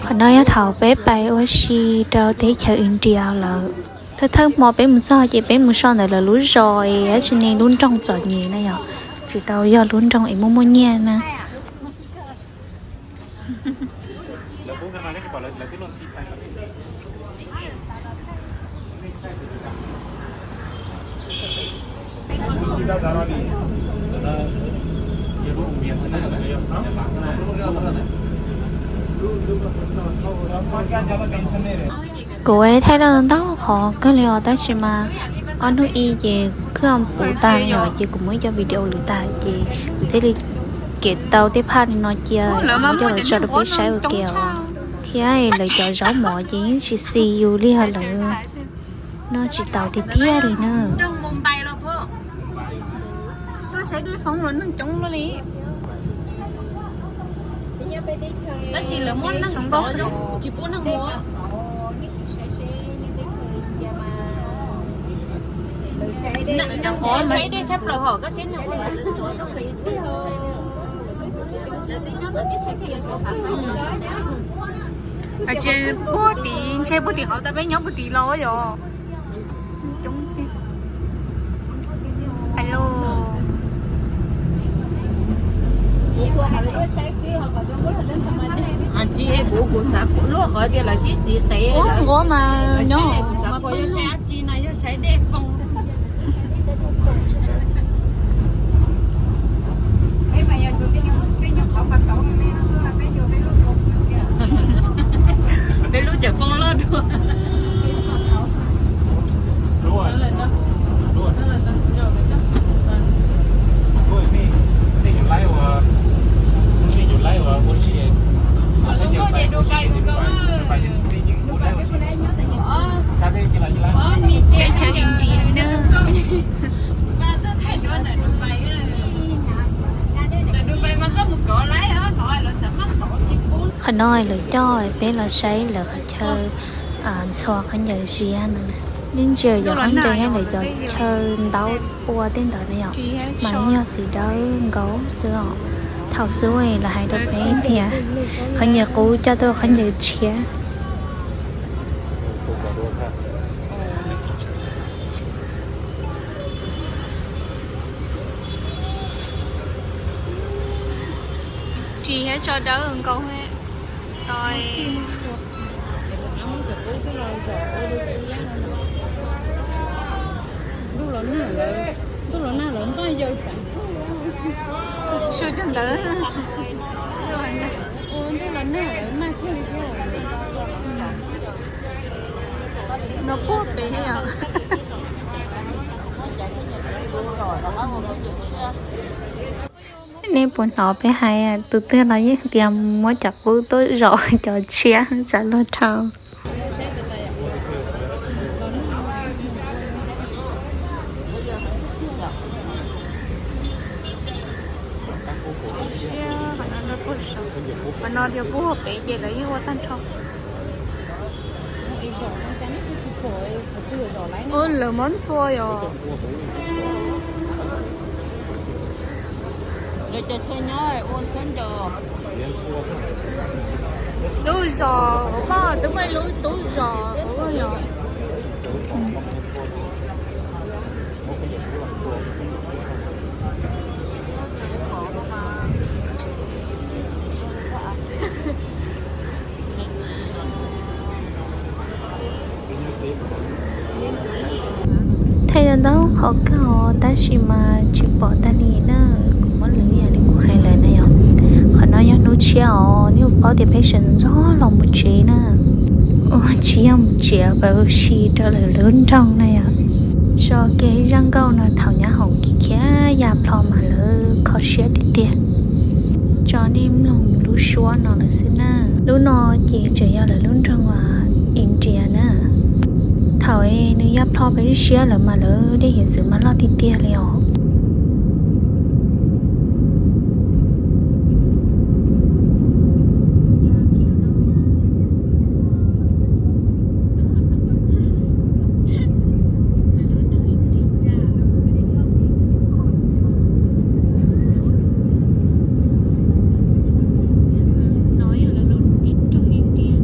Qhov no yog thaum peb pais ua si rau teb chaws India lawm. Thawj thawj hmo peb mus txog ces peb mus so ntawm lawv lub zos es dab tsi ne, lub nroog txom nyem na yom, tsis tau yog lub nroog es muaj muaj nyiaj na. Kuv thaij los ntau qhov kawg li os, tab sis mas ob hnub i ces kuv puv tag li os, ces kuv muab ib co video lwm tag ces kuv thiaj li kev tau tej phaj li no cia, muab coj los tso rau peb saib ua ke os. Thiab lawv cov zaub mov ces yeej tsis xis yus li os, lawv noj tsis taus tiag tiag li na. Tuaj saib dej foob los neeg coob luaj li. Tab sis lawv muab neeg xov zoo tsis pub neeg mus. Saib dej tshaj plaws hom koj saib neeg ua lawv. Tsis puag tid, ntshe puag tid qhov tas peb nyob puag tid los yom. Coob tiag. Hello. Tsis, kuv, kuv xav luaj qhov tias lawv sib txiv qev. Ub, nquab mas nyob. Kuv xav yog saib dej foob. Peb lub tseem foob loj dua. Teb chaws India na. Qhov no lawv coj peb los saib lawv qhov chaw ntxhua khaub ncaws ziab no. Nej ntsia cov khaub ncaws thiab lawv cov chaw ntaub ua tej ntawd na yom, mas yeej yog txiv dawb nkaus xwb os. Thaum xub lawv hais rau peb tias khaub ncaws qub coj tuaj khaub ncaws tshiab. Ris thiab tso dawb nkaus. Ntuj los nag lawv, ntuj los nag lawv npaj yaws tas. Su cog ntawd. Ntuj los nag lawv npaj kiag li thiab. No puag pem yom. Nej puas hnov peb hais, tus twg los yeej tias muab cov qub tuaj zom cov tshiab xav luag dhau. Qhov no tias puag pem ces lawv yeej ua tag nrho. Ua lawv muab ntxhua yom. Lub zos, ua poj twb muaj lub tub zos yom. Thaij tau ntau qhov kawg os, tab sis mas tsis pom tag li na, kuv muab lwv ib yam li kuv hais lawm na yom. Qhov no yog hnub tshiab os, nej puas paub tias peb sawv ntxov los mus tsev na. Ua tsis yog mus tsev, pab ua si rau lawv lub nroog na yom. Tso kiag zaj nkauj no thaum nyab hoom khiav ya plho mas lawv kho siab tiag tiag. Tso nej mloog lub suab no lawm xwb na. Lub no ces tseem yog lawv lub nroog India na. Thaum nws ya plho peb siab lawm mas lawv dej hiav txwv mas loj tiag tiag li os. No yog lawv lub nroog India.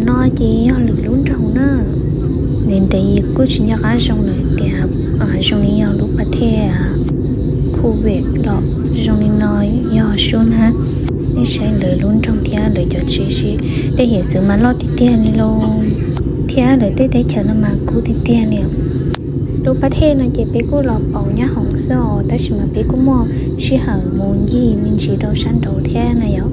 No ces yog lwm lub nroog na. Ntev ntev kuj tsis nco qab zoo lawm tias zoo li yog lub pas thej Kuwait los zoo li no yog sub na. Nej saib lawv lub nroog thiab lawv cov tsev seb, dej hiav txwv mas loj tiag tiag li lauj, thiab lawv tej teb chaws no mas kub tiag tiag li. Lub pas thej no ces peb kuj los pauv nyab hoom xwb os, tab sis mas peb kuj muaj sij hawm mus ncig me ntsis rau sab nraud thiab na yom.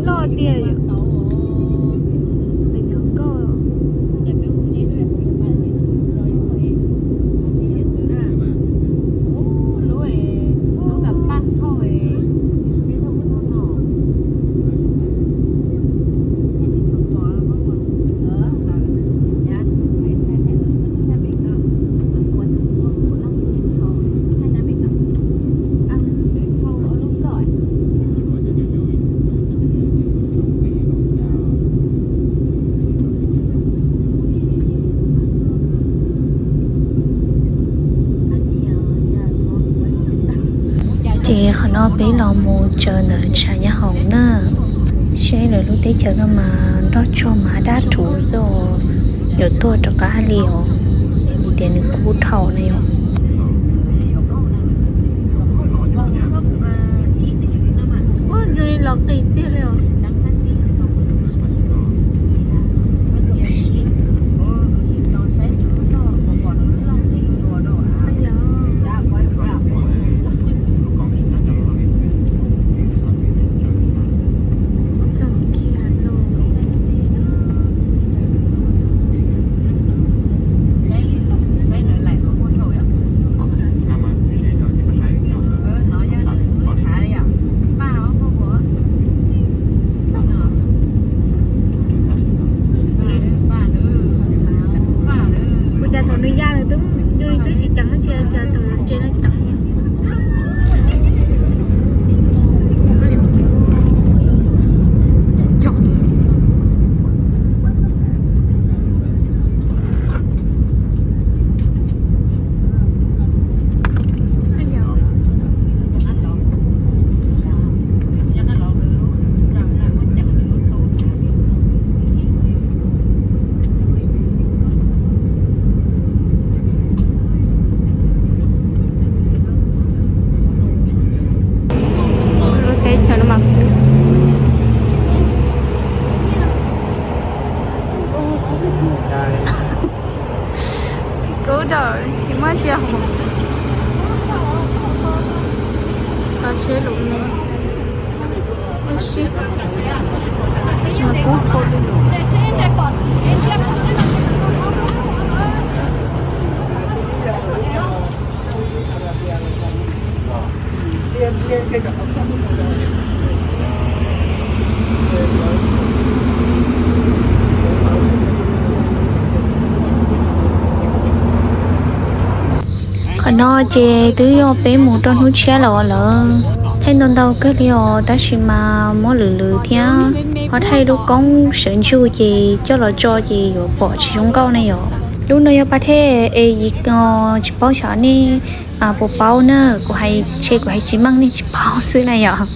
Loj tiag. Ces qhov no peb los mus tsaws ntawm tshav nyab hoom na. Saib lawv lub teb chaws no mas nroj tsog mas dab rhuv xwb os. Yuav tuag rov qab li os, vim tias nws kub dhau na yom. Ua zoo li los qis tiag li os. Ua cas thaum nws ya nws twb, nws twb tsis ceev dab tsi, cas thaum ntse no ceev. Lub teb chaws no mas kub, kub dawm tsis muaj tsiaj hauv, koj tsheb lus me, ua si, kub kawg li. Qhov no ces twb yog peb mus rau hnub tshiab lawm os lawm. Thaij ntau ntau kawg li os, tab sis mas muab lwm lwm thiab ho thaij lub koob sawv ntsug ces coj los tso ces yuav pom tsis zoo nkauj ne yom. Lub no yog pas thej es tsis paub xyov nej puas paub na, kuv hais tshe kuv hais tsis meej nej tsis paub xwb na yom.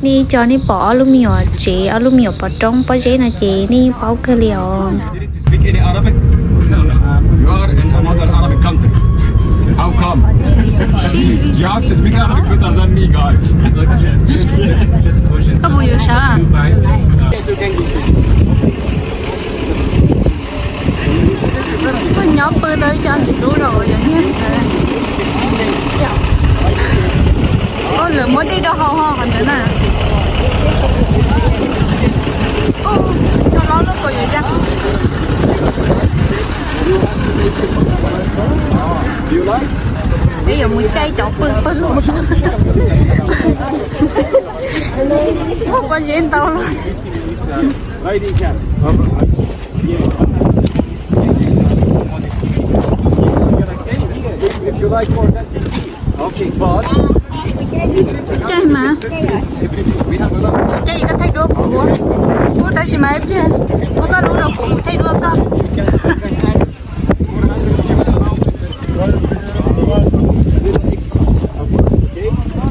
Nej cov nej pom ob lub me nyuam tsev, ob lub me nyuam pov roob pob zeb no ces nej yeej paub kawg li os. Speak any Arabic? You are in another Arabic country. How come? You have to speak Arabic better than me, guys. Koj puas yuav sawv? Koj nyob pw tau ib co ntxim hlub rau yog nyiaj ntawd. Oj, lawv muab dej rau hau ho qhov ntawd na. Oj, cov hlob loj kawg yuav ya. Peb yuav mus caij cov pw pawg lug. Oj, pob zeb ntau lawm. Caij mas, caij koj thaij duab kuv, kuv tab sis mas ib pliag muab koj lub rau kuv, kuv thaij duab koj.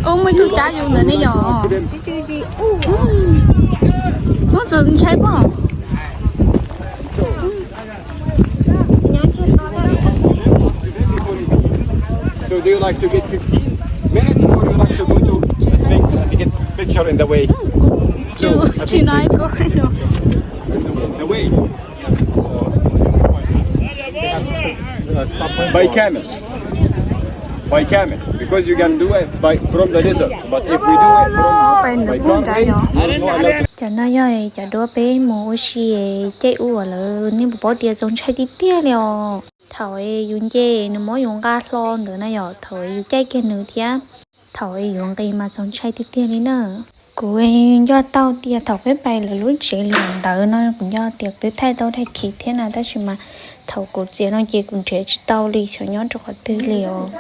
Ub, muaj ib tug cab yus ntawd ne yom. Muaj txus ntshai pob. So do you like to get fifteen minutes or you like to go to the Sphinx and get picture in the way? Tsis, tsis no ko. The way. By camel. By camel. Because you can do it by, from the desert. But if we do it from, by car, no, no, no. Cov no yog cov duab peb mus ua si caij ub uas lawv, nej puas paub tias txaus ntshai tiag tiag li os. Thaum yus nce nws muab yus nqa hlo ntawd na yom, thaum yus caij kiag nws thiab thaum yus nqis mas txaus ntshai tiag tiag li na. Kuv nco tau tias thaum peb pais lawv lub tsev lawm ntawd no kuv nco tias kuv twb thaij tau daim khiv thiab na, tab sis mas thaum kuv txiav no ces kuv nrhiav tsis tau li xyov nyob rau qhov twg li os.